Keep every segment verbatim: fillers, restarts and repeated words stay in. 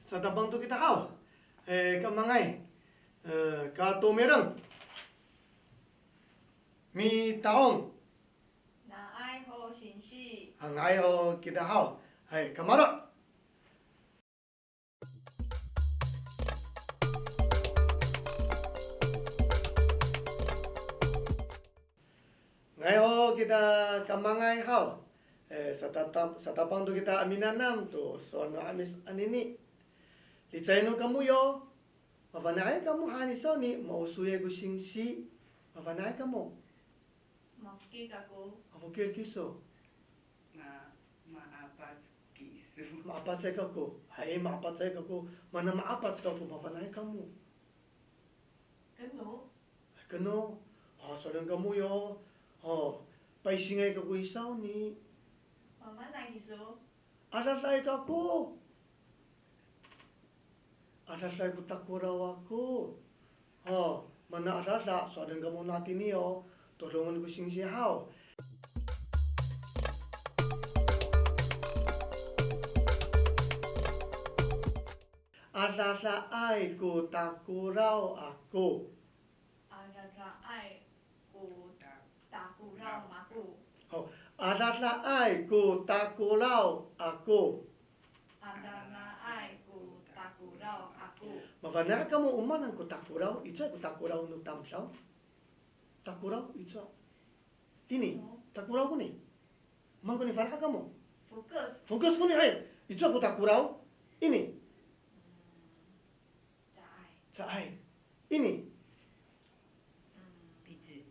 Satapang to kita haw. E, kamangay. E, katomireng. Mita'ong. Nga'ay ho singsi. A, nga'ay ho kita haw. Hay, kamaro'. Nga'ay ho kita kamangay haw. E, satata-, satapang to kita a minanam to sowal no 'Amis anini. Licayen no kamo yo. Mafana'ay kamo han i sawni, maosoyay ko singsi. Mafana'ay kamo. Mafokil kako. Mafokil kiso. Ma, maapac kiso. Maapacay kako. Hay, maapacay kako. Mana maapac kako, mafana'ay kamo. Keno. Keno. Ha, sowalen kamo yo. Ha, paisingay kako i sawni. Mafana' kiso. Adadaay kako. Adadaay ko takolaw ako. Ha, mana adada, sowalen kamo natini yo. Todongen ko singsi haw. Adadaay ko takolaw ako. Adadaay ko ta-, takolaw ako. Ho, adadaay ko takolaw ako. Adadaay ko takolaw ako. Mafana' kamo o maan ko takolaw, icowa ko takolaw no tamdaw? Takolaw, icowa. Ini, takolaw koni. Maan koni fana' kamo. Fokes. Fokes koni, hay. Icowa ko takolaw. Ini. Caay. Caay. Ini. Pici.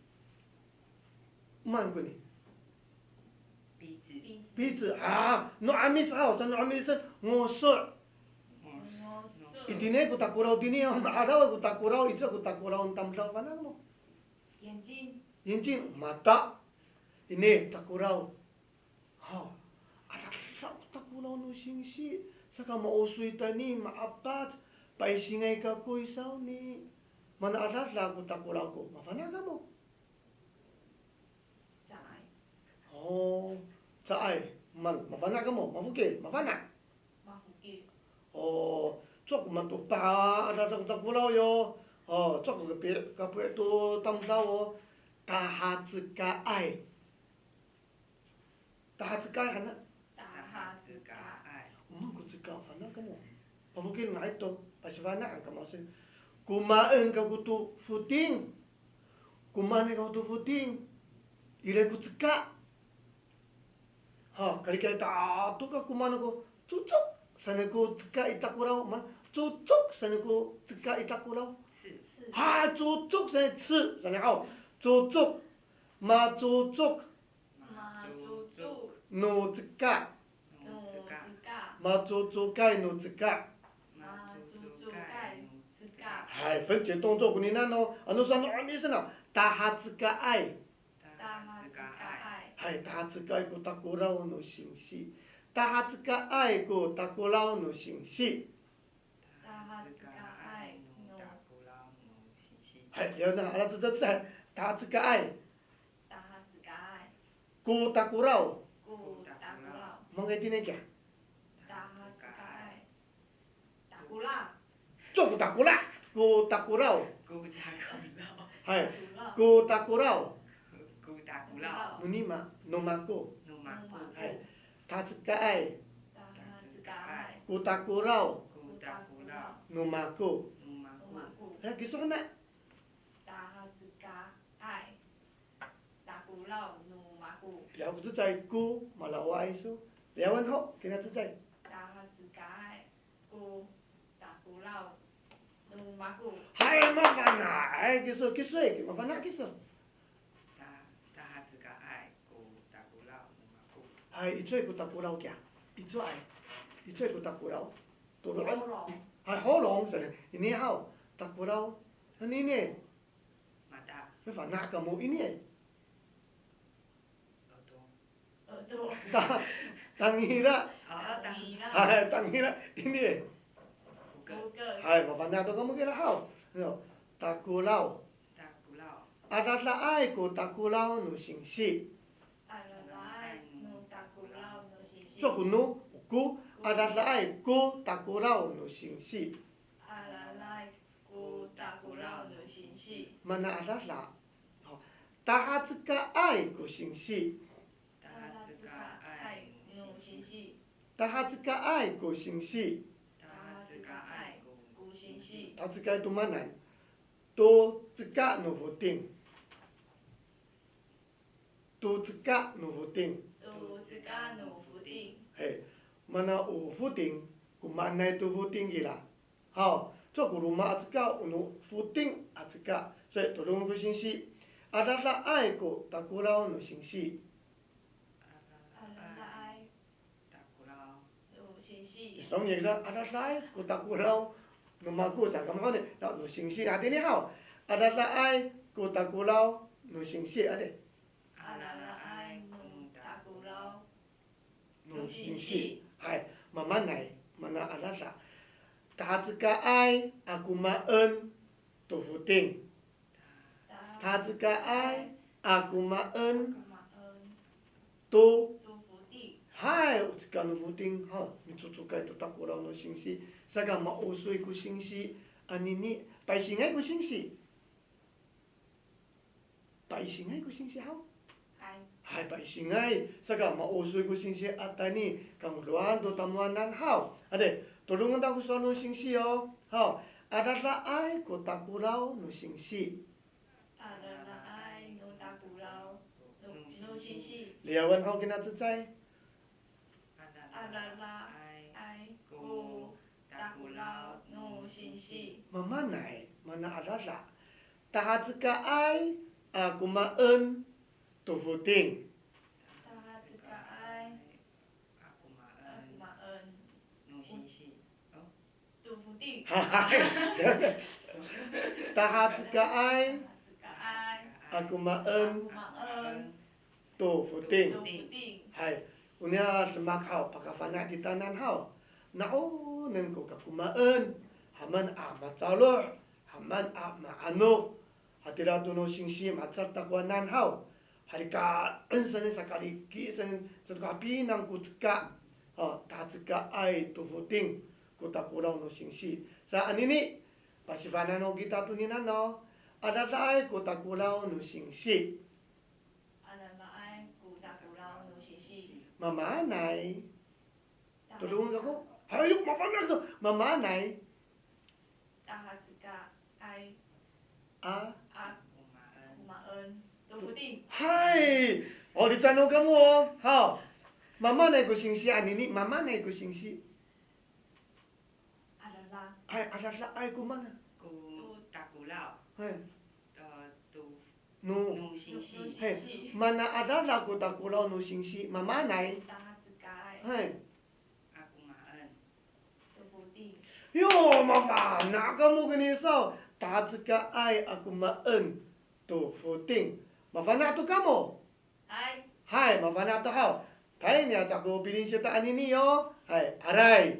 Maan koni. Pici. Pici. A, no 'Amis haw, sa no 'Amis ngoso'. Ngoso'. Itini ko takolaw tini, ma'araw ko takolaw, icowa ko takolaw no tamdaw, fana' kamo. 眼睛. 眼睛, mata. Ini, takolaw. Ha, adada ko takolaw no singsi, saka maosoy tayni, maapac, paisingay kako i sawni. Mana adada ko takolaw ako, mafana' kamo? Caay. O, caay. Maan, mafana' kamo, mafokil, mafana'? Mafokil. O, cowa ko maan to pa, adada ko takolaw yo. O, cowa ko kapi-, kapi'i to tamdaw o. Tahacekaay. Tahacekaay hana? Tahacekaay. O maan ko ceka, fana' kamo. Pafokil nga'ay to, pasifana'an kamo sa. Komaen kako to foting. Komaen kako to foting. Ira ko ceka. Ha, kalikay ta, to ka komaen ako, cocok sanay ko ceka i takolaw, ma, cocok sanay ko ceka i takolaw. Ci. Ha, cocok sanay ci, sanay haw. Cocok. Macocok. Macocok. No ceka. No ceka. Macocokay no ceka. Macocokay no ceka. Hay, 分解动作 konini no, ano sa no 'Amis na, tahacekaay. Tahacekaay. Hay, tahacekaay ko takolaw no singsi. Tahacekaay ko takolaw no singsi. Tahacekaay no takolaw no singsi. Hay, liyawen, ala cecay, cecay. Tahacekaay. Tahacekaay. Ko takolaw. Ko takolaw. Manga'ay tini kiya. Tahacekaay. Takolaw. Cowa ko takolaw. Ko takolaw. Ko takolaw. Hay. Takolaw. Ko takolaw. Ko takolaw. No nima, no mako. No mako. Hay. Tahacekaay. Tahacekaay. Ko takolaw. Ko takolaw. No mako. No mako. Hay, kiso hana. Tahacekaay. Takolaw no mako. Liyawen ko cecay ko, malawaay so. Liyawen ho, kina cecay. Tahacekaay ko takolaw no mako. Hay, mafana' kiso, kiso i, mafana' kiso. Ta, tahacekaay ko takolaw no mako. Hay, icowaay ko takolaw kiya. Icowaay. Icowaay ko takolaw. Toloan. Holong. Hay, holong, sa ini haw. Takolaw. Sa ini. Mata. Mafana' kamo ini. Oto. Oto. Ta, tangira. O, tangira. Hay, tangira. Ini. Fokes. Fokes. Hay, mafana' to kamo kira haw. Yo, takolaw. Takolaw. Adadaay ko takolaw no singsi. Adadaay no takolaw no singsi. Cowa ko no, ko, Adadaay ko takolaw no singsi. Adadaay ko takolaw no singsi. Mana adada? Tahacekaay ko singsi. Tahacekaay no singsi. Tahacekaay ko singsi. Tahacekaay ko singsi. Tahacekaay to maanay? To ceka no foting. To ceka no foting. To ceka no foting. He, mana o foting, ko maanay to foting ira. Haw, cowa ko roma a ceka, o no foting a ceka. Sa, todong ko singsi. Adadaay ko takolaw no singsi. Adadaay takolaw no singsi. Sowal ni sa, adadaay ko takolaw no mako sa, kamo ni, no singsi, hatini haw. Adadaay ko takolaw no singsi, ade. Adadaay ko takolaw no singsi. Hay, mamaanay, mana adada? Tahacekaay a komaen to foting. Tahacekaay a komaen to. Hay, o ceka no foting, ha, micocokay to takolaw no singsi. Saka maosoy ko singsi, anini, paisingay ko singsi. Paisingay ko singsi haw? Hay. Hay, paisingay. Saka maosoy ko singsi a tayni, kangodoan to tamowanan haw. Ade, todongen ta ko sowal no singsi yo. Haw. Adadaay ko takolaw no singsi. Adadaay ko takolaw no, no singsi. Liyawen haw kina cecay. Adadaay ko takolaw no singsi. Mamaanay, mana adada? Tahacekaay a komaen to foting. Tahacekaay a komaen no singsi. O. To foting. Hay. Tahacekaay a komaen to foting. Hay. Oniya demak haw, pakafana' kitanan haw. Na'onen ko kakomaen, haman a macaloh, haman a ma'anok. Hatira to no singsi macal takowanan haw. Halikaen sanin, sakaliki sanin, sato kapinang ko ceka. Ha, tahacekaay to foting ko takolaw no singsi. Sa anini, pasifana' no kita tonini nano. Adadaay ko takolaw no singsi. Adadaay ko takolaw no singsi. Mamaanay. Todongen kako. Hayo, mafana' to. Mamaanay. Tahacekaay. A. A komaen to foting. Hay. O, licay no kamo o. Haw. Mamaanay ko singsi anini, mamaanay ko singsi. Adada. Hay, adadaay ko mana? Ko takolaw. Hay. To, to. No. No singsi. Hay. Mana adada ko takolaw no singsi, mamaanay? Tahacekaay. Hay. A komaen to foting. Yo, mafana' kamo kini saw. Tahacekaay a komaen to foting. Mafana' to kamo? Hay. Hay, mafana' to haw. Tayni aca ko pilinsiw ta anini yo. Hay, aray.